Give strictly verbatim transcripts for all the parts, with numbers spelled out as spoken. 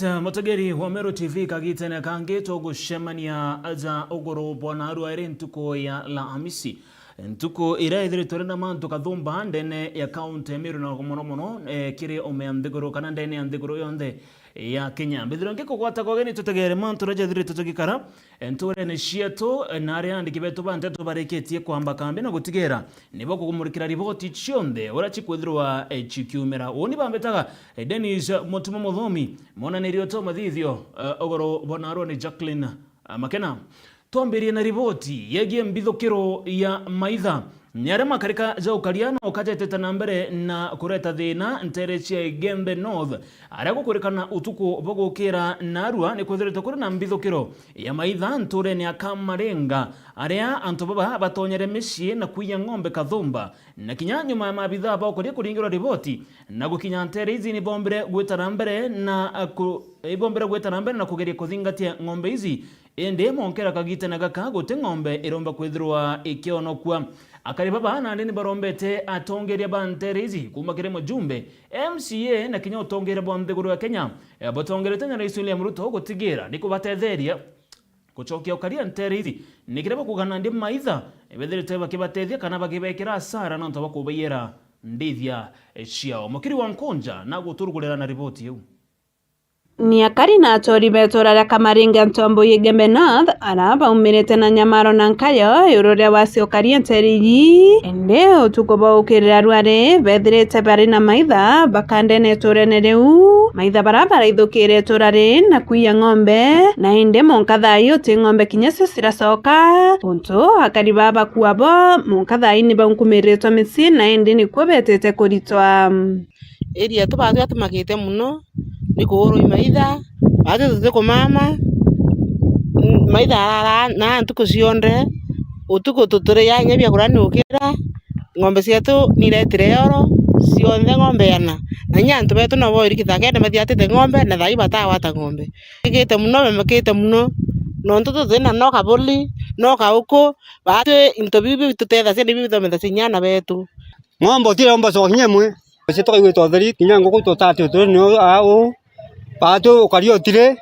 Mutegeri wa Meru T V, kagitene kangi tugucemania aja uguru bwa narua iri ntuku ya Alhamisi. Ntuku iria ithiritwe iri na mantu kathumba ndene ya kaunti ya Meru na mono mono, eh, kiri ume ya nthiguru kana ndene ya nthiguru yonthe ya Kenya. Mbithirwe ngikugwata kwa ugeni tutegere mantu uria jathiritwe tugikara, eh, nturene cietu, eh, na aria andiki betu ba nteto barikitie kwamba kambi na gutigera nibo kukumurikira riboti cionthe uria cikwithirwa, eh, cikiumira. Uuni bambitaga, eh, Dennis Mutuma Muthomi, monaniri uto mathithio, eh, uguru bwa narua ni Jacqueline, eh, Makena. Twambirie na riboti yegie mbithukiro ya maitha. Ni aria makarika ja ukaria na ukajetete na mbere na kureta thina ntere cia Igembe North, aria gukwirikana utuku bwa gukira narua ni kwithiritwe kuri na mbithukiro ya maitha nturene ya Kamarenga, aria antu baba batonyere micii na kwiya ng'ombe kathumba, na kinya nyuma ya maabithaa ba ukaria kuringirwa riboti na gukinya ntere ici ni bombire gwita na mbere na ku-, ibombire gwita na mbere na kugeria kuthingatia ng'ombe ici. Indi mwonkera kagitene gaka guti ng'ombe iromba kwithirwa ikionokua. Akari baba nandi ni barombete atongeria ba ntere ici kuuma kiri mujumbe, M C A na kinya utongeria bwa nthiguru ya Kenya, eh, butongerete na Rais William Ruto gutigira ni kubatetheria gucokia ukaria ntere ici, ni kiria bakuuga nandi maitha ni bethirite bakibatethia kana bakibekira asara nontu bwa kubaiyira ndithia, eh, ciao. Mukiri wa Nkunja na guturugurira na riboti iu. Ni akari na atori ba itura ria Kamaringa Ntombo Igembe North, aria baumirite na nyamaro na nkayo iguru ria wacio ukaria ntere iji. Indi utuku bwa ukirira rwari, bethirite bari na maitha bakandene iturene riu. Maitha bara baraithukire itura ri na kwiya ng'ombe, na indi mwanka thaa ii uti ng'ombe kinya cio ciracoka. Untu akari baa bakua bo, mwanka thaa ii ni baunkumiritwe micii, na indi nikuo betite kuritwa. Area yetu baatwi atumakite mono ni kuurwa i maitha, baatwi tutikumama, mm, maitha arara na ntuku cionthe, utuku tuturiaa inya biakura ni ukira, ng'ombe cietu ni iretire yoro, cionthe ng'ombe ana, na inya antu betu no boiri kithakene bathiatite ng'ombe, na thaa ii batagwata ng'ombe. Bamekite mono, bamekite mono, nontu tuti na no kaburi, no kauku, baatwi into biu bitutethagia ni biu bithomithagia inya ana betu. Ng'ombe utire omba coka kinya imwe. Cio tukaigwitwa utheri, kinya nguku tutati uturi nio aa uu. Baatwi ukaria utire.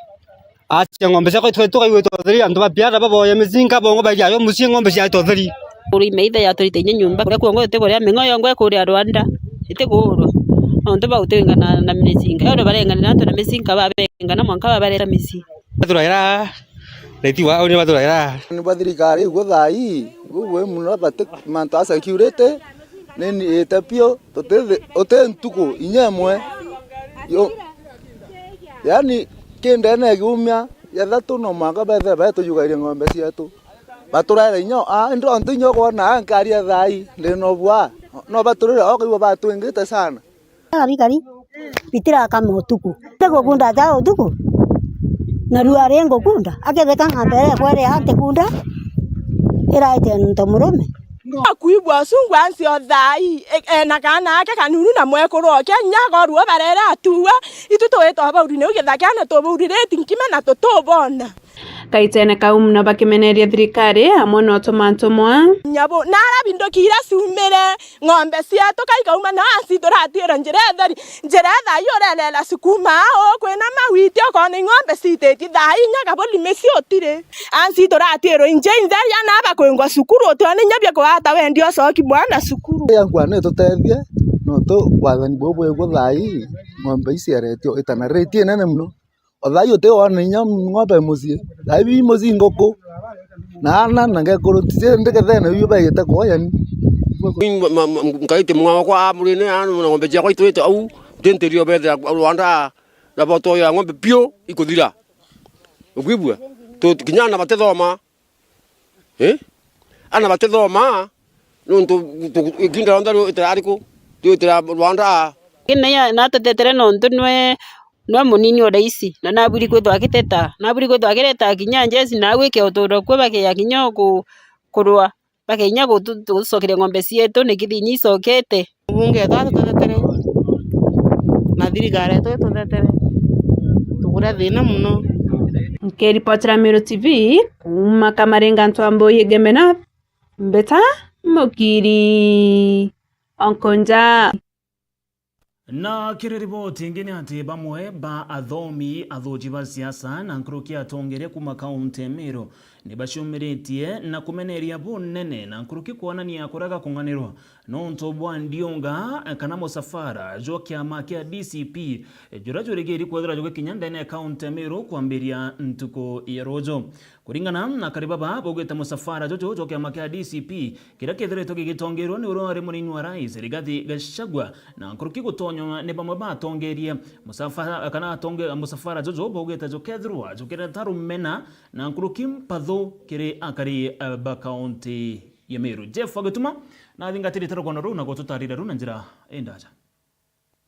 Acia ng'ombe ciakwa tuka-, tukaigwitwa utheri, antu ba piara baboya micinga, bongo bairia ayo mucii ng'ombe ciaitwa utheri. Kuri maitha yaturite inya nyumba, kuria kuongo tuti kuria ming'o yongo ikuria Rwanda, iti kuurwa. Nontu bau twingana na micinga. Yoro barenganira antu na micinga, babengana mwanka babareta micii. Bathuraira, reti wao ni bathuraira. Ni ba thirikari igwe thaa ii, bubui mono bati mantu a security, ni niite piu, tutithi-, uti ntuku inya imwe. Yo, yani, ki ndene ya kiumia gia thatu no mwanka bethe betujugairie ng'ombe cietu. Baturaira inya, a, indi ontu inya ukwona a nkaria thaa ii, ndi no bua, no baturire, okaigua batwingite sana. Kari kari, bitirakama utuku. Ndigukunda aja utuku, na riua ringukunda, aketheka ng'ombe iria ikwere atikunda, iraite nto murume. Akuibwa usungu ansi o thaa ii, e-, ena kaana ake kanunu na mwekuru oke, inya akorua barere atuua, itu twitwa bauri niu githakene tubuririti nkima na tutubona. Kaitene kau mono bakimeneria thirikari amwe na utuma ntumwa. Nyabu, na arabinduki iria ciumire, ng'ombe cietu kaikauma na ansi turatwira njira itheri, njira ithai urerera cikuma aa ukwina mawiti ukona ing'ombe cititie thaa inya kaburi micii utiri. Ansi turatwirwa inji intheri ana bakwingwa cukuru utiona inya bia kuata wendi ucoki mwana cukuru. Yankwa ni tutethie nontu wathani buu bwigwo thaa ii ng'ombe icieretio itana rate inene mono. O thaa ii uti wona inya ng'ombe mucii. Thaa ii mucii nguku. Na ana na ngekuru, ti ndikethene biu baigite kuoya ni. Ni ma-, ma-, ma-, nkaite mwa wakwa amurine, ana na ng'ombe ciakwa iturite au, ntintirio bethira Rwanda, na botoya ng'ombe piu ikuthira. Ukwigua? Tu-, kinya ana batithoma. Eh? Ana batithoma, nontu tu-, ikinda rionthe riwitira ariku? Riwitira Rwanda. Lakini na, na tutetere nontu nwe, nwe munini o raisi, na nabwiri kwithwa akiteta, nabwiri kwithwa akireta kinya njeci, na agwike uturo kwe bakiya kinya ku-, kurwa, bakinya gutu-, gutucokeria ng'ombe cietu, niki thinya icokete. Bunge yetu atutetetere, na thirikari yetu itutetere, tukuria thina mono. Nkiripotera Meru T V, kuuma Kamaringa Ntwambui Igembe North, Mbeta Mukiri Onkonja. Na kiri riboti ingi ni ati bamwe ba athomi, athuji ba siasa na nkuruki atongeria kuma kaunti ya Meru ni baciumiritie na kumeneria bunene na nkuruki kwonania kurega kung'anirwa nontu bwa ndiunga kana musafara jwa kiama kia D C P, juria jurigiri kwithirwa jugikinya ndene ya kaunti ya Meru kwambiria ntuku ya ruju. Kuringana na akari baba, baugite musafara juju jwa kiama kia D C P, kiria kithiritwe gigitongerwa ni uria wari munini wa rais Rigathi Gachagua, na nkuruki gutonywa ni bamwe ba atongeria musafara, kana atonge-, musafara juju baugite jukethirwa jukireta rumena na nkuruki mpathu kiri akari, eh, ba kaunti ya Meru. Jeff Agituma nathingatirite rugono ruu na gututarira ruu na njira indaja.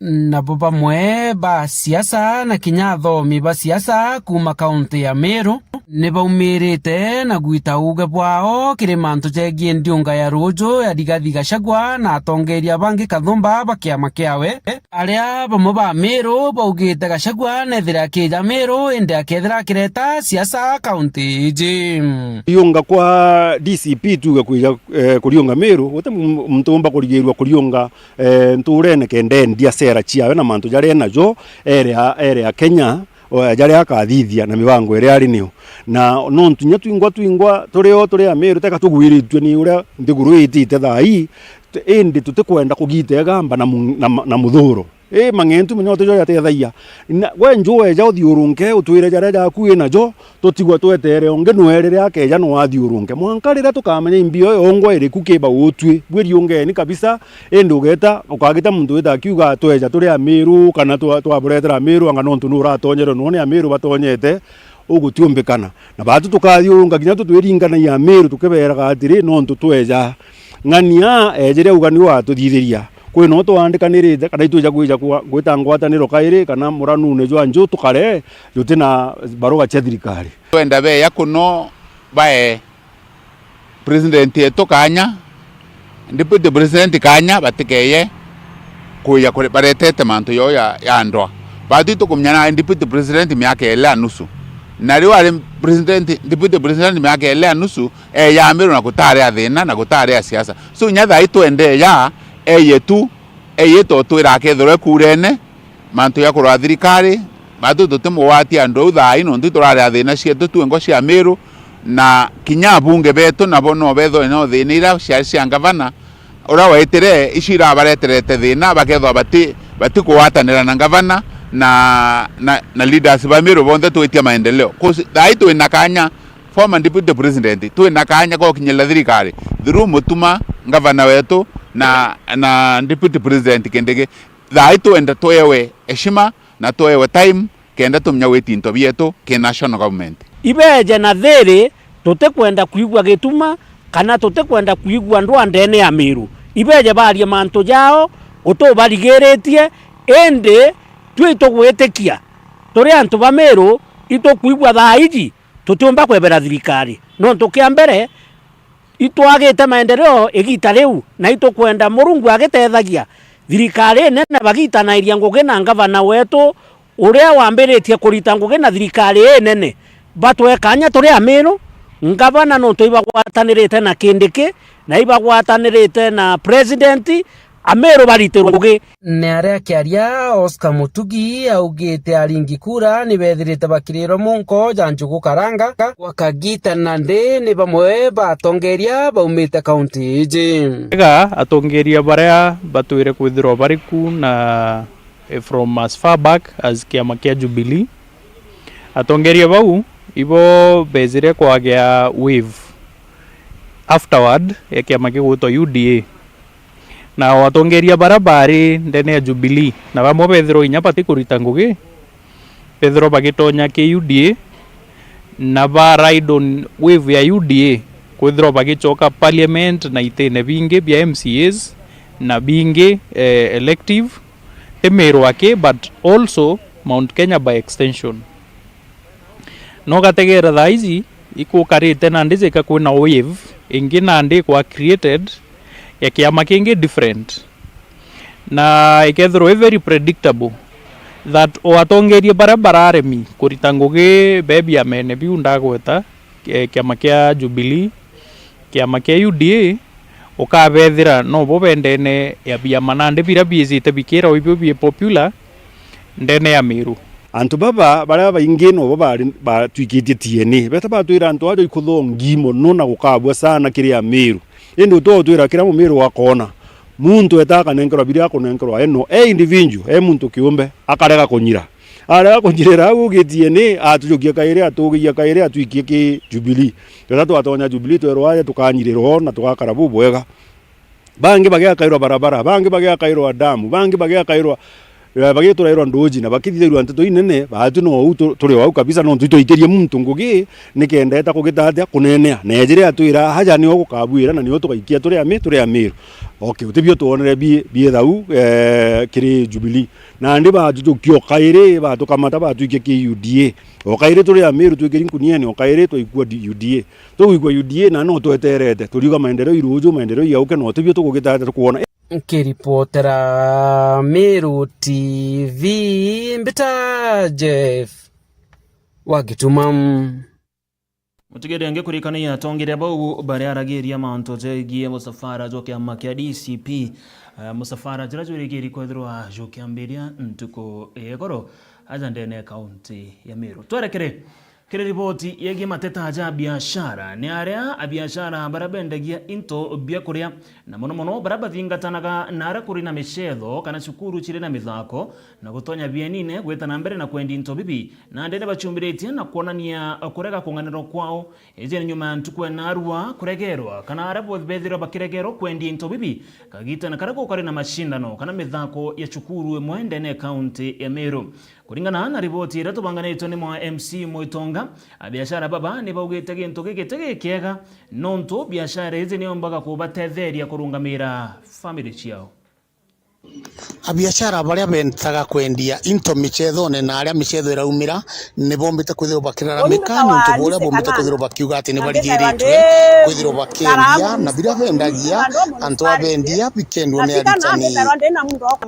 Nabo bamwe ba siasa na kinya athomi ba siasa kuuma kaunti ya Meru ni baumirite na gwita uuge bwao kiri mantu jegie ndiunga ya ruju ya Rigathi Gachagua na atongeria bangi kathumba ba kiama kiawe, aria bamwe ba Meru baugite Gachagua nethire akija Meru indi akethira akireta siasa kaunti iji. Kuriunga kwa D C P tuge kwija, eh, kuriunga Meru, guti mu-, muntu umba kurigirua kuriunga eh, nturene kenda endia sera ciawe na mantu jaria enajo, ere a, ere a Kenya, o, jaria akathithia na mibango iria ari nio. Na nontu inya twingwa, twingwa turi o turi Ameru, teka tugwiritue ni uria nthiguru itite thaa ii, t-, indi tutikwenda kugita igamba na mu-, na ma-, na muthuro. Ii, mang'entu menya utijo jatethagia. Na, we nju weja uthiurunke, utwire jaria jaku winajo, tutigwe twetere ungi nwe riria akeja no athiurunke. Mwanka riria tukamenya imbio yongwa iriku kiba utwi, bwiriungeni kabisa, indi ugeta, ukagita muntu wita akiuga, "Tweja turi Amiru, kana twa-, twaburetera Amiru, anga nontu nuratonyere none Amiru batonyete, ugutiumbikana." Na batu tukathiurunka kinya tutwiringanagia Amiru tukiberaga atiri, "Nontu tweja." Ng'ania ejire auga niwe watuthithiria. Kwina u twandikanirite kana itwija kwija kwa-, gwita ngwataniro kairi kana muranune jwa nju tukare juti na baruga cia thirikari. Twenda beya kuno bae president yetu kanya, deputy president kanya, batikeye kwija kuri-, baretete mantu yo ya, ya ndwa. Batu itukumenya na deputy president miaka iri a nusu. Na riu ari president, deputy president miaka iri a nusu, eya Amiru na gutari a thina na gutari a siasa. So, inya thaa ii twende eya, eye tu, eye to twira akethirwe kurene, mantu ya kurwa thirikari, batu tutimugwatia andu au thaa ii, nontu turari a thina cietu tu engo cia Amiru, na kinya abunge betu nabo no bethwe no thina ira ciari cia ngavana, uria waitire icio irabareterete thina, bakethwa bati-, batikugwatanira na ngavana na, na, na leaders ba Amiru bonthe twitia maendeleo. 'Cause thaa ii twina kanya, former deputy president, twina kanya gokinyirira thirikari through Mutuma, ngavana wetu, na, na deputy president Kindiki. Thaa ii twenda twewe heshima na twewe time, kenda tumenya gwita into bietu ki national government. Ibeje na thiri, tutikwenda kwigua gituma, kana tutikwenda kwigua ndwa ndene ya Miru. Ibeje barie mantu jao, utubarigiritie, indi twi tugwitikia, turi antu ba Miru, itukwigua thaa iji, tutiumba kwebera thirikari. Nontu kia mbere, itwagite maendeleo igita riu, na itukwenda Murungu agitethagia thirikari inene bagitanairia ngugi na ngavana wetu, uria wambiritie kurita ngugi na thirikari inene. Batwe kanya turi Amiru, ngavana nontu ibagwatanirite na Kindiki, na ibagwatanirite na president, Amiru baritirwe ngugi. Ni aria akiaria, Oscar Mutugi augite aringi kura ni bethirite bakirirwe munko ja njugu karanga gwa kagita, nandi ni bamwe ba atongeria baumite kaunti iji. Ega atongeria baria batwire kwithirwa bari ku na, eh, from as far back as kiama kia Jubilee. Atongeria bau ibo bejire kwagea wave afterward ya kiama gigwitwa U D A. Na o atongeria baria baari ndene ya Jubilee, na bamwe bethirwa inya batikurita ngugi, bethirwa bagitonya ki U D A, na ba ride on wave ya U D A, kwithirwa bagicoka parliament na itine bingi bia M C As na bingi, eh, elective, ti Meru aki, but also Mount Kenya by extension. No gategera thaa iji ikukarite nandi jika kwina wave ingi nandi ikwa created ya kiama kingi different, na ikethirwa i very predictable that o atongeria baria bararemi kurita ngugi be biamene biu ndagweta, eh, kiama kia Jubilee, kiama kia U D A, Ukabethira nobo be ndene ya biama nandi biria biijite bikira o ibio bi popular ndene ya Miru. Antu baba baria baingi nobo bari batwikitie T N A. Beta batwira antu aja ikuthongi mono na gukabua sana kiri Amiru. Indi utwa utwira kira Mumiru akoona muntu eta akanenkerwa biria akunenkerwa eno, e individual, e muntu kiumbe, akarega kunyira. Arega kunyirira au ugitie ni atujukia kairi, atugiia kairi, atwikie ki Jubilee. Tweta twatonya Jubilee, twerwa aja tukanyirirwa na tugakara bubwega. Bangi bagiakairwa barabara, bangi bagiakairwa damu, bangi bagiakairwa, eh, bagiturairwa nduji na bakithithirwa nteto inene, baatu no au tu-, turi o au kabisa, nontu itwaikirie muntu ngugi, nikenda eta kugita atia kunenea. Na ejire atwira, aja nio gukabuira na nio tugaikia turi ami, turi Amiru. Okay, utibio twonere bi-, biethau, eh, kiri Jubilee. Nandi bajujukia o kairi, batukamata batwikia ki U D A. O kairi turi Amiru twikiri nkuniene, o kairi twaikua di-, U D A. Tugwikua U D A na no tweterete, turiuga maendeleo i ruju, maendeleo i auke, no tibio tugugita atia tukwona. Nkiripotera Miru T V, mbita Jeff wa Gituma. Mutigeri angi kurikania atongeria bau bari aragiria mantu jegie musafara jwa kiama kia D C P, eh, musafara jira jwirigiri kwethirwa jukiambiria ntuku ya igoro aja ndene ya kaunti ya Miru. Twerekere kiri riboti yegie mateta ja biashara, ni aria abiashara baria bendagia into bia kuria, na mono mono baria bathingatanaga na aria kuri na micetho kana cukuru ciri na mithako, na gutonya bienine gwita na mbere na kwendia into bibi, nandi ni bacumbiritie na kwonania kurega kung'anirwa kwao. Iji ni nyuma ya ntuku ya narua kuregerwa, kana aria bo-, bethirwa bakiregerwa kwendia into bibi kagitene karia gukari na macindano kana mithako ya cukuru imwe ndene ya kaunti ya Miru. Kuringana na riboti iria tubanganitwe ni mwa M C Mwitonga, abiashara baba ni baugite gintu gigiti gikiega, nontu biashara iji niombaga kubatetheria kurungamira family ciao. Abiashara baria bentaga kwendia into micethone na aria micetho iraumira, ni bombite kwithirwa bakiraramika nontu buria bombite kwithirwa bakiuga ati ni barigiritwe kwithirwa bakiendia, na biria bendagia antu a bendia bikendwa ni aritani.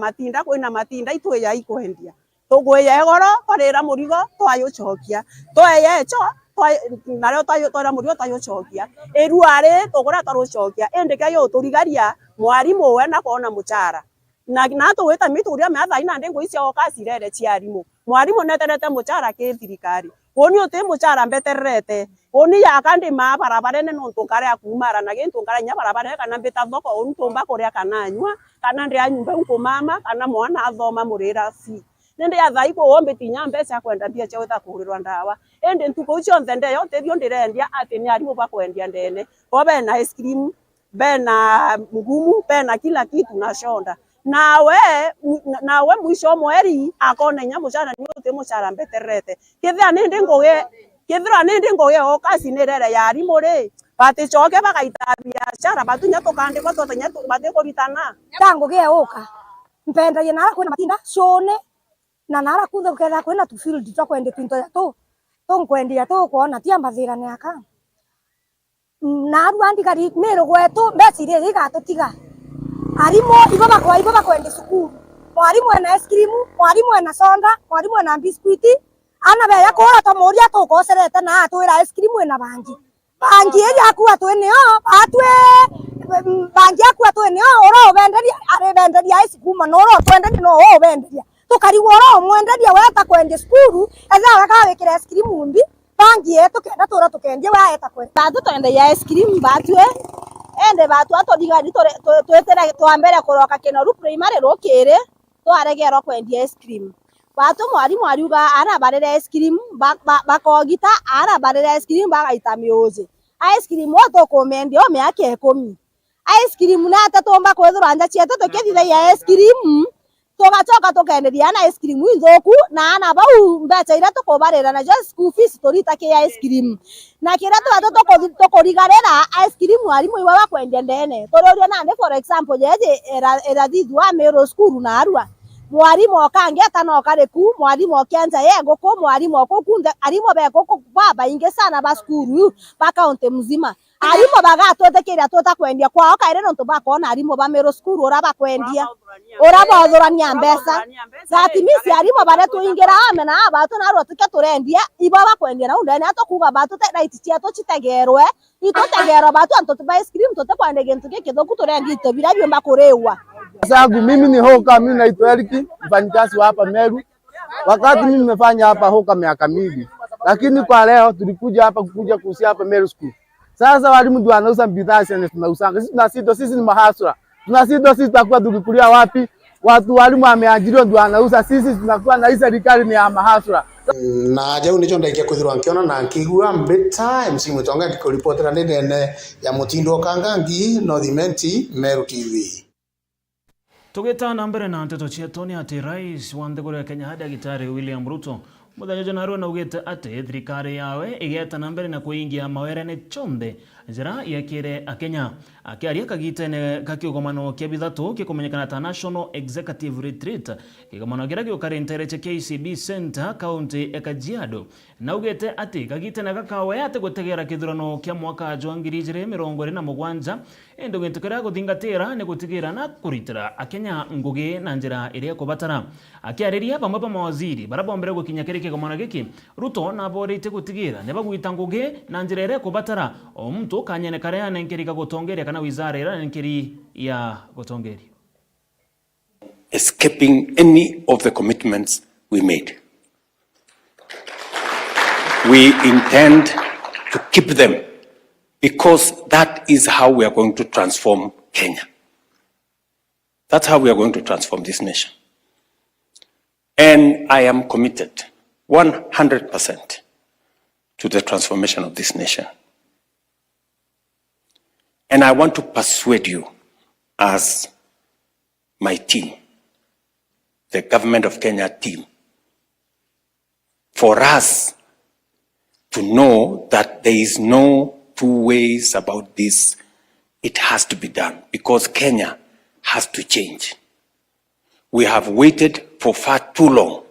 Matinda, kwina matinda itwija ikwendia. Tugwija igoro, twarira murigo, twajucokia. Tweye echo, twa-, nario twa-, twarira murigo, twajucokia. Irua ri, tugura twarucokia. Indi kia yuturigaria, mwarimu we nakwona muchara. Na, na tugwita mituria mea thaa ii nandi ngugi cia okasi irere cia arimu. Mwarimu neterete muchara ki thirikari. Uni uti muchara mbetererete. Uni yaka ndimaa barabarene nontu nkarea kuumara na gintu nkarea inya barabarene kana mbita thoko, uni ntumba kuria kana nyua, kana ndia nyumba nkumama, kana mwana athoma murira fee. Nindi ya thaa ii kuu mbiti inya mbeca cia kwenda mbia cia gwita kugurirwa ndawa. Indi ntuku iu cionthe ndeyo, ntithio ndirendia ati ni arimu bakwendia ndene. Bo bena ice cream, bena ngumu, bena kila kitu na soda. Nawe, nawe mwisho wa mweri, akona inya muchara ni uti muchara mbetererete. Kethira nindi ngugi, kethira nindi ngugi ya okasi ni irere ya arimu ri, baticoke bagaita biashara, batu inya tukandikwa twata inya tu-, batikuritana. Ta ngugi ya uka, mpendagia nara kwina matinda, cuni, na nara kunthe gukethira kwina tu field twa kwendia twinto ja tu, tunkwendia tukwona tia mbathirane aka. Naarua ndigari Miru gwetu, mbeca iria igatutiga. Arimu ibo bakwa, ibo bakwendia cukuru. Mwarimu ena ice cream, mwarimu ena soda, mwarimu ena biscuit. Aana beya kuura twamuuria tukocerete na atwira ice cream ina bangi. Bangi iji akua twi nio, atwi, bangi akua twi nio, ura ubenderia, aribenderia ice cream, na ura utwenderia no ubenderia. Tukarigwa ura umwenderia we atakwendia cukuru, ethira we akawikira ice cream mbi. Bangi yetu kenda tura tukendia we aeta kwe. Batu twendagia ice cream batue, ende batu aturigari turi-, tu-, twitire twambere kuroka Kinoru Primary rukiri, twaregerwa kwendia ice cream. Batu mwarimu ariuga aana barire ice cream, ba-, ba-, bakogita, aana barire ice cream bagaita miuji. Ice cream o tukumendia o miaka ikumi. Ice cream nate tumba kwithirwa nja cietu tukithithagia ice cream, tugacoka tukenderia aana ice cream inthuku, na aana bau mbeca iria tukubarira nacio school fees turita ki ice cream. Na kiria twatu tuku-, tukurigarira ice cream arimu iwe bakwendia ndene. Turiuria nandi, for example, jeje ira-, irathithua Miru School naarua. Mwarimu okangeta no kariku, mwarimu okianja ye guku, mwarimu okuku nthe, arimu be guku babaingi sana ba cukuru iu ba kaunti mzima. Arimu bagatwitikiria tuta kwendia kwao kairi nontu bakoona arimu ba Meru cukuru ura bakwendia, ura bathurania mbeca. That means arimu baria twingira amena aa batu narua tuke turendia, ibo bakwendia nau ndene, atukuuga batu te right cietu citegerwe, itutegerwa batu antu ba ice cream, tutikwenda gintu gikithuku, turendia into biria biumba kuriwa. Zangu mimi ni Hoka, mimi naitwa Eric, mfanyikazi wa hapa Meru. Wakati mimi nimefanya hapa Hoka miaka mingi, lakini kwa leo tulikuja hapa kukuja kuhusia hapa Meru School. Sasa walimu ndio wanauza bidhaa zenye tunauzanga. Sisi tunashindwa, sisi ni mahasura. Tunashindwa, sisi tutakuwa tukikulia wapi? Watu walimu wameajiriwa ndio wanauza, sisi tunakuwa na hii serikali ni ya mahasura. Na jau nicho ndaikia kwithirwa nkiona na nkigua mbita M C Mutonga ngikuripotera ndi ndene ya Mutindo Kangangi, North Imenti, Meru T V. Tugita na mbere na nteto cietu, ni ati Rais wa nthiguru ya Kenya, Dagitari William Ruto, muthenya jwa narua naugite ati thirikari yawe igeeta na mbere na kuingia mawerene jonthe jara yekire Akenya. Akiaria kagitene ga kiugomano kia bithatu gikumenyekana ta National Executive Retreat, kigomano kiria giukari ntere cia K C B Centre, kaunti ya Kajiado, naugite ati kagitene gaka we atigutegera kithurano kia mwaka jwa ngiri ijiri mirongo iri na mugwanja, indi gintu kiria aguthingatira ni gutigira na kuritira Akenya ngugi na njira iria ikubatara. Akiariria bamwe ba mawaziri baria bombire gukinya kiri kigomano giki, Ruto nabooritie gutigira ni bagwita ngugi na njira iria ikubatara, o muntu kanyene karia anenkeri ga gutongeria kana wizara iria anenkeri ya gutongeria. Escaping any of the commitments we made. We intend to keep them because that is how we are going to transform Kenya. That's how we are going to transform this nation. And I am committed one hundred percent to the transformation of this nation. And I want to persuade you as my team, the Government of Kenya team, for us to know that there is no two ways about this. It has to be done because Kenya has to change. We have waited for far too long.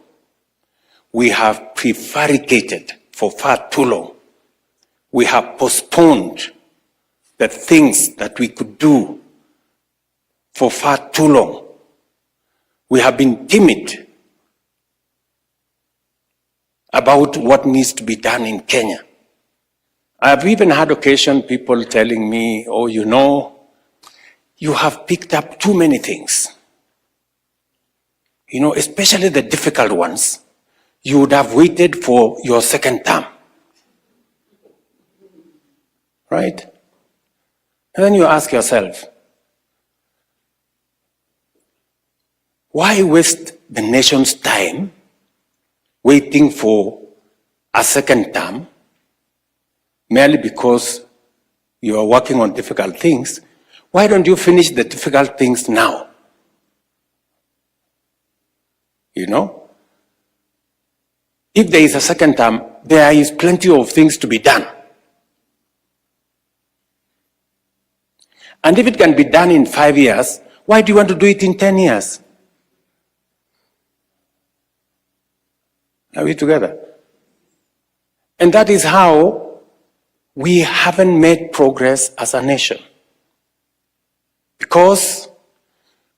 We have prevaricated for far too long. We have postponed the things that we could do for far too long. We have been timid about what needs to be done in Kenya. I've even had occasion people telling me, "Oh, you know, you have picked up too many things." You know, especially the difficult ones, you would have waited for your second term. Right? And then you ask yourself, why waste the nation's time waiting for a second term merely because you are working on difficult things? Why don't you finish the difficult things now? You know? If there is a second term, there is plenty of things to be done. And if it can be done in five years, why do you want to do it in ten years? Are we together? And that is how we haven't made progress as a nation. Because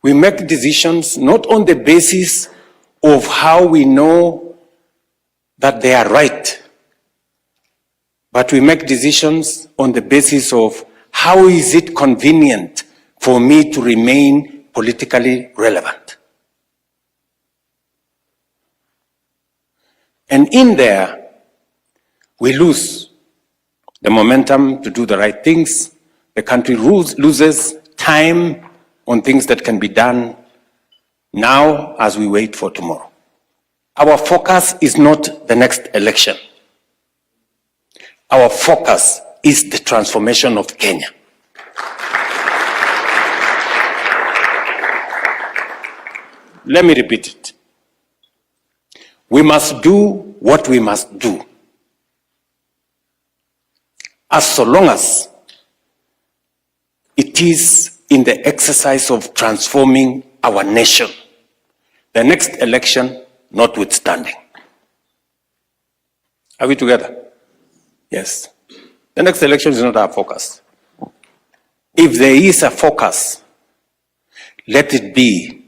we make decisions not on the basis of how we know that they are right, but we make decisions on the basis of how is it convenient for me to remain politically relevant. And in there, we lose the momentum to do the right things. The country lose, loses time on things that can be done now as we wait for tomorrow. Our focus is not the next election. Our focus is the transformation of Kenya. Let me repeat it. We must do what we must do. As so long as it is in the exercise of transforming our nation, The next election notwithstanding. Are we together? Yes. The next election is not our focus. If there is a focus, let it be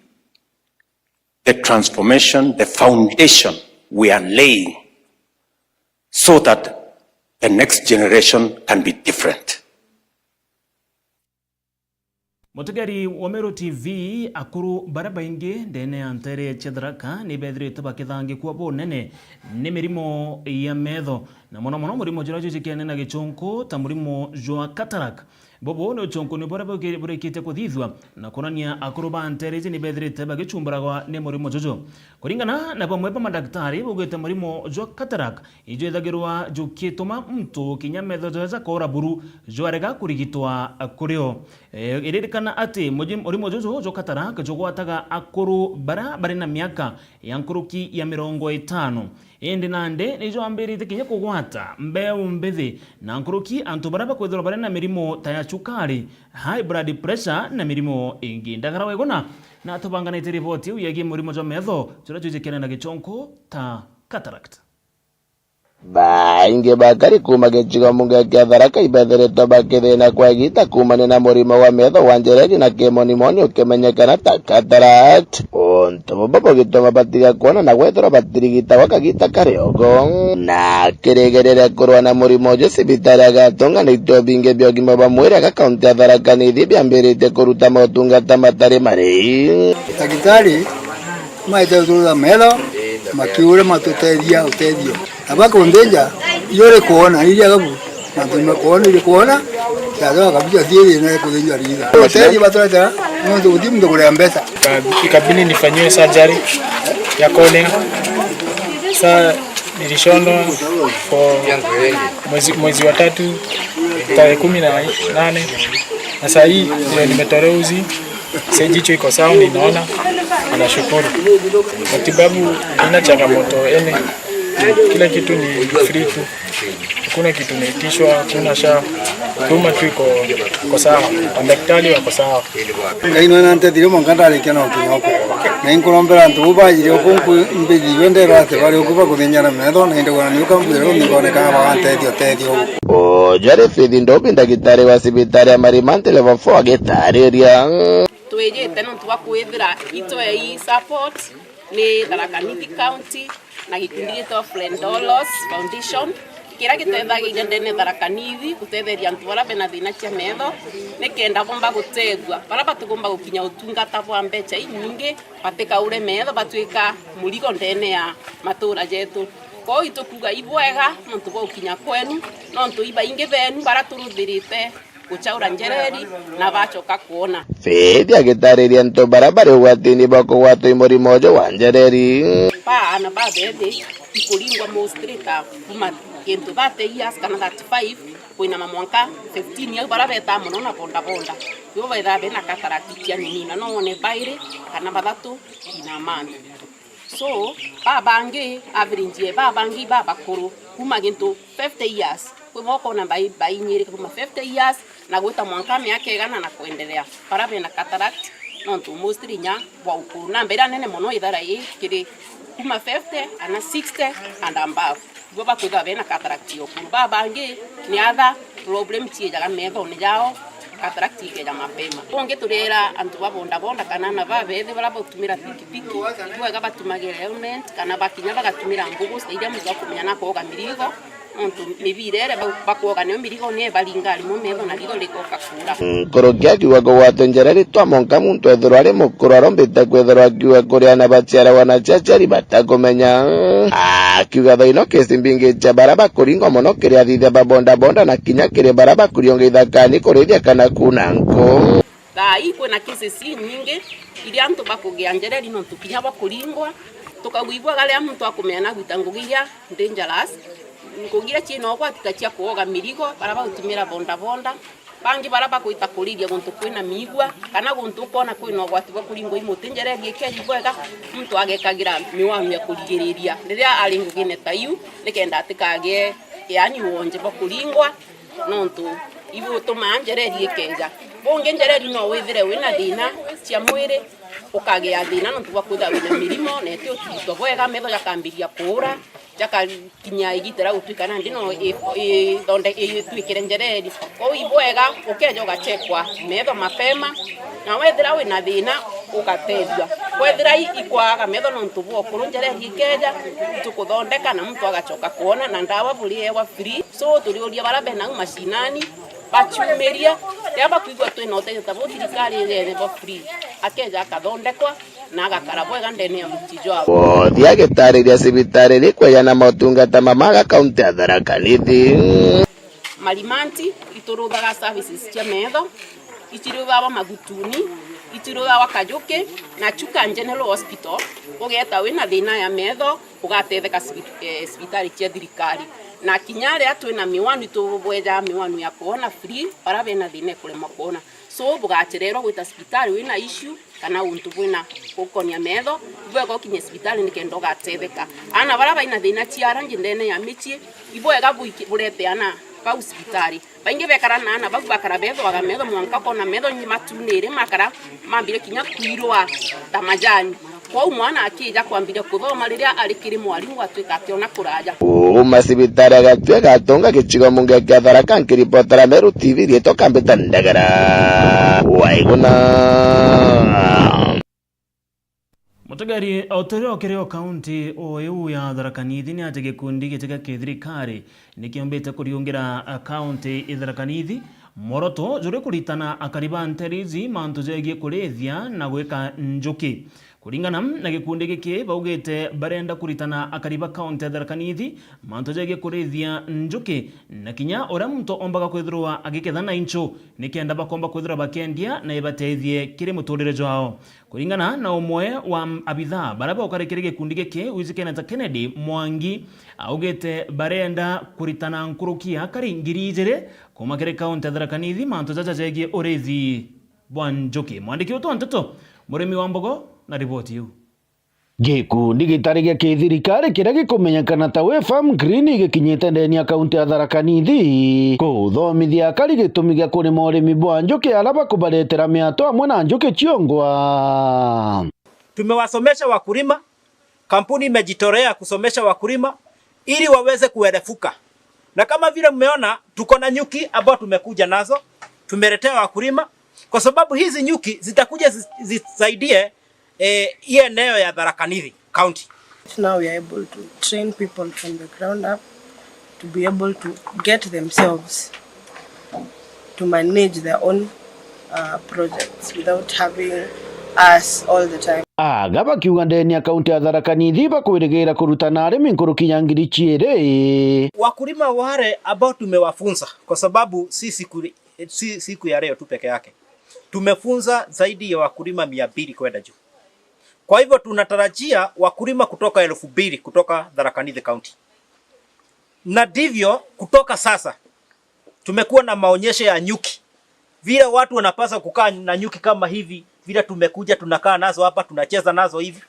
the transformation, the foundation we are laying so that the next generation can be different. Mutegeri wa Meru T V, akuru baria baingi ndene ya ntere cia Tharaka ni bethirite bakithangikua bunene ni mirimo ya metho, na mono mono murimo juria jwijikene na gichunku ta murimo jwa cataract. Bubu ni uchunku ni buria buki-, burikitie kuthithua na kuonania akuru ba ntere iji ni bethirite bagichumburagwa ni murimo juju. Kuringana na bamwe ba madaktari, baugite murimo jwa cataract ijwithagirwa jukituma muntu kinya metho jawe jakoora buru jwarega kurigitwa kurio. E, iririkana ati muji-, murimo juju jwa cataract jugwataga akuru baria bari na miaka ya nkuruki ya mirongo itano. Indi nandi ni jwambirite kinya kugwata mbeu mbithi na nkuruki antu baria bakwithirwa bari na mirimo ta ya cukari, high blood pressure na mirimo ingi. Ndagara Weguna na atubanganite riboti iu yegie murimo jwa metho juria jwijikene na gichunku ta cataract. Baingi bakari kuuma gicigo mbunge kia Tharaka ibethiritwe bakithina kwa igiita kuumania na murimo wa metho wa njereri na kimonimoni ukimenyekana ta cataract. Untu bubu bugituma batiga kwona na gwethirwa batirigitagwa kagiita kari ogo. Na akirigereria kurua na murimo uju, cibitari agatunganitwe bingi bia ugima bwa mwiri aga kaunti ya Tharaka Nithi biambiritie kuruta motungata matari mari. Ndagitari maite guturuta metho makiuria matutethia utethio. Na bakunthinja, iyo rikwona, iria gabu, mantu makwona, irikwona, yacoka kabisa thiri na ikuthinja ritho. Utethio baturetera, nontu guti muntu kuria mbeca. Ikabidi nifanyiwe surgery ya cornea. Sa nilishonwa for mwezi, mwezi wa tatu tarehe kumi na nane, na saa hii ndio nimetolewa uzi. Sasa jicho iko sawa, ninaona, ninashukuru. Matibabu haina changamoto ene, kila kitu ni free tu, hakuna kitu inaitishwa, hakuna sha, huduma tu iko, iko sawa, madaktari wako sawa. Ngai nwe nantethirie mwanka ndarikia na ukinya uku, na inkurombera antu bau bajire uku, mbithirwe nderwa ati bari uku bakuthinjana metho, na indegwa na niuka mbwire uthi nkoneka bagantethia utethio. Uju ari Faith Ndobi, ndagitari wa cibitari ya Marimanti Level four agitariria. Twijite nontu bwa kwithira itwei support ni Tharaka Nithi County na gikundi gitwa Friend Dolos Foundation, kiria gitethagirira ndene Tharaka Nithi gutetheria antu baria bena thina cia metho, nikenda bomba gutethua baria batigomba gukinya utungata bwa mbeca inyingi, batikaure metho batwika murigo ndene ya matura jetu. Kwou itukuga ibwega nontu bwa gukinya kwenu, nontu ibaingi benu baria turuthirite guchaura njereri na bachoka kwona. Faith agitariria antu baria bari ugwatini bwa kugwatwa i murimo uju wa njereri. Ba aana ba bethi ikuringwa mostly ta kuma gintu thirty years kana thirty-five kwinama mwanka fifteen years, baria betaa mono na bodaboda. Ibo bethaa bena cataract cia nini na no wone bairi kana bathatu in a month. So, babangi, average ya babangi babakuru, kuma gintu fifty years, kwi bo ukona bai-, bainyirika kuma fifty years, na gwita mwanka miaka igana na kwendelea, baria bena cataract, nontu mostly inya bwa ukuru. Namba iria nene mono ithara ii kiri kuma fifty, kana sixty and above. Ibo bakwithirwa bena cataract ya ukuru. Babangi ni other problem ciijaga methone jao, cataract ikeja mapema. Bungi turiera antu ba bodaboda kana aana ba bethi baria bagutumira pikipiki, ibwega batumagire helmet kana bakinya bagatumira ngugu cia iria muntu akumenya na kwoga mirigo, nontu mibira iria bau-, bakwoga nayo mirigo ni ibaringa rimwe metho na ritho rikoka kuura. Nkuruki akiuga kugwatwa njereri twa mwanka muntu ethirwa ari mukuru arombite kwithirwa akiuga kuri aana baciaragwa na cia aciari batakumenya. Akiuga thaino kesi mbingi cia baria bakuringwa mono kiri athithia ba bodaboda na kinya kiri baria bakuriunga ithakani kurithia kana kuuna nku. Thaa ii kwina cases inyingi iria antu bakugia njereri nontu kinya bwa kuringwa. Tukaigua ibwaga riria muntu akumenya na gwita ngugi iria dangerous, ngugi iria ciina ugwati ta cia kuoga mirigo, baria bagutumira bodaboda, bangi baria bagwita kuriria guntu kwina miigua, kana guntu ukoona kwina ugwati bwa kuringwa i muti. Njereri ikeeja ibwega, muntu agekagira miwanu ya kurigiriria riria ari ngugine ta iu, nikenda atikagee, yaani, wonje bwa kuringwa, nontu ibutumaa njereri ikeeja. Bungi njereri no withire wina thiina cia mwiri, Ukagia thina nontu bwa kwithirwa wina mirimo, na iti utiritwa bwega, metho jakambiria kuura, jakakinya igita ria gutuika nandi no i-, ithonde-, itwikire njereri. Kwou ibwega ukeja ugachekwa metho mapema, na wethira wina thina ugatethua. Kwethira i-, ikwaga metho nontu bwa ukuru, njereri ikeja, itukuthondeka na muntu agachoka kwona, na ndawa buriegwa free. So turiuria baria bena au mashinani, bachumiria, riria bakwigua twina utethio ta buu, thirikari ireere bo free. Akeja akathondekwa na agakara bwega ndene ya muti jwawe. Wothi agitariria cibitari iri kwejana motungata mamaga kaunti ya Tharaka Nithi. Marimanti, ituruthaga services cia metho, ichiruthawa Magutuni, ichiruthawa Kajuki, na Chuka General Hospital. Ugeeta wina thina ya metho, ugatetheka cibi-, eh, cibitari cia thirikari. Na kinya aria twina miwanu, itubweja miwanu ya kuona free, baria bena thina ya kuremwa kuona. So, bugachererwa gwita cibitari wina issue, kana untu bwina gukonia metho, ibwega ukinye cibitari nikenda ugatetheka. Aana baria baina thina cia rangi ndene ya micii, ibwega buiki-, burete aana bau cibitari. Baingi bekara na aana bau bakara bethwaga metho mwanka ukona metho ni matunire, makara mambire kinya kwirwa ta majani. Kwou mwana akija kwambiria kuthoma, riria ari kiri mwarimu atwika akiona kuraja. Kuuma cibitari ya Gatue Gatunga gicigo mbunge kia Tharaka, nkiripotera Meru T V, riitwa Kambita Ndegera. Waiguna. Mutegeri o turi o kiri o kaunti o iu ya Tharaka Nithi ni ati gikundi giti gia kithirikari ni kiombite kuriungira kaunti i Tharaka Nithi mworoto juri kuritana akari ba nteere iji mantu jegie kurithia na gwika njuki. Kuringana na gikundi giki, baugite barenda kuritana akari ba kaunti ya Tharaka Nithi mantu jegie kurithia njuki, na kinya uria muntu ombaga kwithirwa agiketha na inchu, nikenda bakomba kwithirwa bakiendia na ibatethie kiri muturire jwao. Kuringana na umwe wa abithaa baria baukari kiri gikundi giki, wijikene ta Kennedy Mwangi, augite barenda kuritana nkuruki ya akari ngiri ijiri kuuma kiri kaunti ya Tharaka Nithi mantu jaja jegie urithi bwa njuki. Mwandiki wetu wa nteto, Murimi wa Mbogo, na riboti iu. Gikundi gitari gia kithirikari kiria gikumenyekana ta We Farm Green gikinyite ndeni ya kaunti ya Tharaka Nithi kuthomithia akari gitumi gia kurima urimi bwa njuki, aria bakubaretera miato amwe na njuki ciongwa. Tumewasomesha wakulima, kampuni imejitolea kusomesha wakulima ili waweze kuerefuka. Na kama vile mmeona, tuko na nyuki ambao tumekuja nazo, tumeletea wakulima, kwa sababu hizi nyuki zitakuja zi-, zisaidie, eh, hii eneo ya Tharaka Nithi County. Now we are able to train people from the ground up to be able to get themselves to manage their own, uh, projects without having us all the time. Aga bakiuga ndeni ya kaunti ya Tharaka Nithi bakwirigira kurutana arimi nkuruki ya ngiri ciiri. Wakulima wale ambao tumewafunza, kwa sababu si siku, si siku ya leo tu peke yake, tumefunza zaidi ya wakulima mia mbili kwenda juu. Kwa hivyo tunatarajia wakulima kutoka elfu mbili kutoka Tharaka Nithi County. Na ndivyo kutoka sasa tumekuwa na maonyesho ya nyuki, vile watu wanapaswa kukaa na nyuki kama hivi, vile tumekuja tunakaa nazo hapa, tunacheza nazo hivi.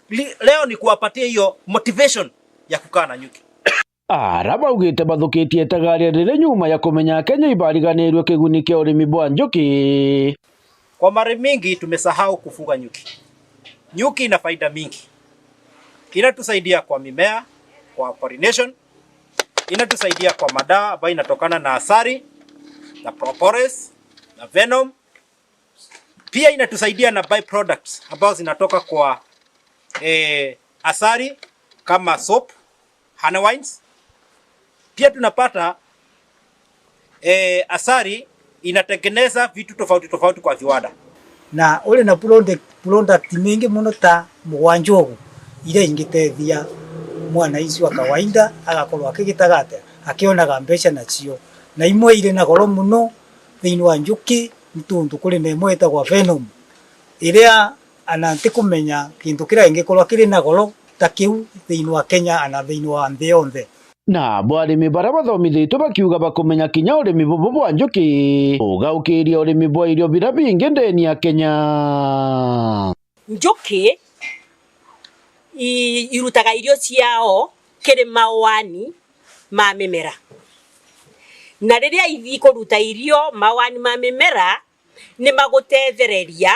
Li-, leo ni kuwapatia hiyo motivation ya kukaa na nyuki. Ara baugite bathukitie itagaria riri nyuma ya kumenya Akenya ibariganirue kiguni kia urimi bwa njuki. Kwa mara mingi tumesahau kufuga nyuki. Nyuki ina faida mingi. Inatusaidia kwa mimea, kwa pollination, inatusaidia kwa madawa ambayo inatokana na asali, na propolis, na venom. Pia inatusaidia na byproducts ambazo zinatoka kwa, eh, asali kama soap, honey wines. Pia tunapata, eh, asali inatengeneza vitu tofauti tofauti kwa viwanda. Na uri na product, product mingi muno ta mugwanjugu, iria ingitethia mwananchi wa kawaida agakorwo akigitaga atia, akionaga mbeca nacio. Na imwe iri na goro muno thiini wa njuki, ni tuntu kuri na imwe itagwa venom, iria ana ntikumenya kintu kiria kingikorwa kiri na goro ta kiu thiini wa Kenya ana thiini wa nthi yonthe. Nabo arimi baria bathomithitue bakiuga bakumenya kinya urimi bubu bwa njuki, ugaukiria urimi bwa irio biria bingi ndeni ya Kenya. Njuki i-, irutaga irio ciao kiri mauani ma mimera. Na riria ithi kuruta irio mauani ma mimera, ni magutethereria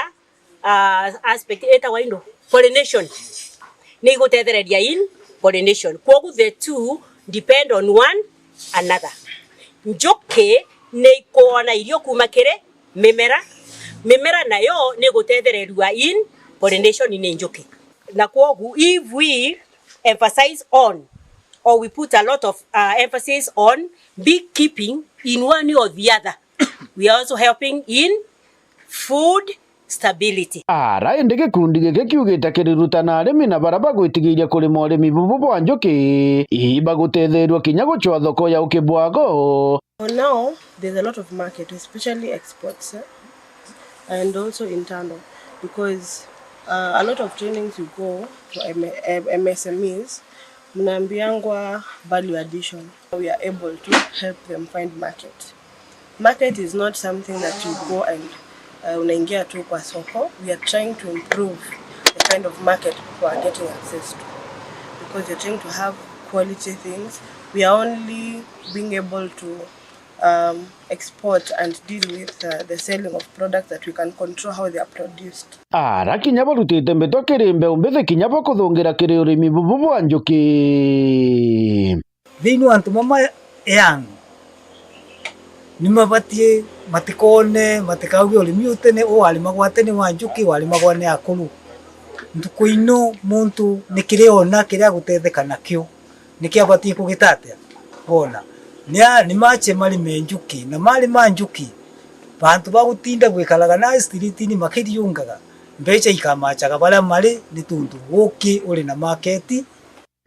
Uh, aspect etagwa indo pollination ni igutethereria in pollination. Kwogu the two depend on one another. Njuki ni ikuona irio kuma kiri mimera, mimera nayo ni igutethererua in pollination ni njuki. Na kwogu if we emphasize on or we put a lot of uh, emphasis on beekeeping in one or the other, we are also helping in food stability. Ara indi gikundi giki kiugite kirirutana arimi na bara bagwitigiria kurima urimi bubu bwa njuki, ibagutetheerua kinya gucwa thoko ya uki bwago. For now, there's a lot of market, especially exports, eh, and also internal, because uh, a lot of trainings you go to M- M- M S M Es, mnaambiangwa value addition. We are able to help them find market. Market is not something that you go and uh, unaingia tu kwa soko. We are trying to improve the kind of market people are getting access to, because you're trying to have quality things. We are only being able to um, export and deal with uh, the selling of products that we can control how they are produced. Ara kinya barutite mbitwa kiri mbeu mbithi kinya bakuthungira kiri urimi bubu bwa njuki. Thiini wa antu mama young, ni mabatie matikone, matikauge urimi u tene, u warimagwa tene wa njuki, warimagwa ni akuru. Ntuku ino muntu ni kiria ona kiria agutetheka nakio, nikio abatie kugita atia? Bona, ni a-, ni mache marime njuki, na marima njuki, bantu bagutinda gwikaraga na street-ini makiriungaga, mbeca ikamachaga baria mari, ni tuntu uki uri na market.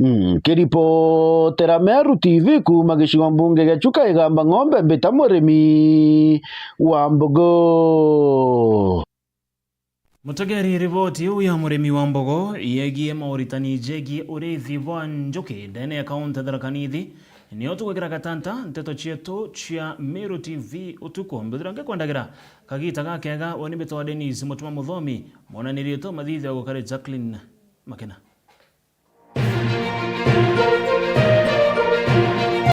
Mm, nkiripotera Meru T V kuuma gicigo mbunge gia Chuka Igamba Ng'ombe, mbita murimi wa mbogo. Mutegeri, riboti iu ya murimi wa mbogo yegie mauritani jegie urithi bwa njuki ndene ya kaunti ya Tharaka Nithi niyo tugwikira gatanta nteto cietu cia Meru T V utuku. Mbithira ngikwendagira kagita gakega, we ni mbitwa Dennis Mutuma Muthomi, mwanani rietu mathithio gukari Jacqueline Makena.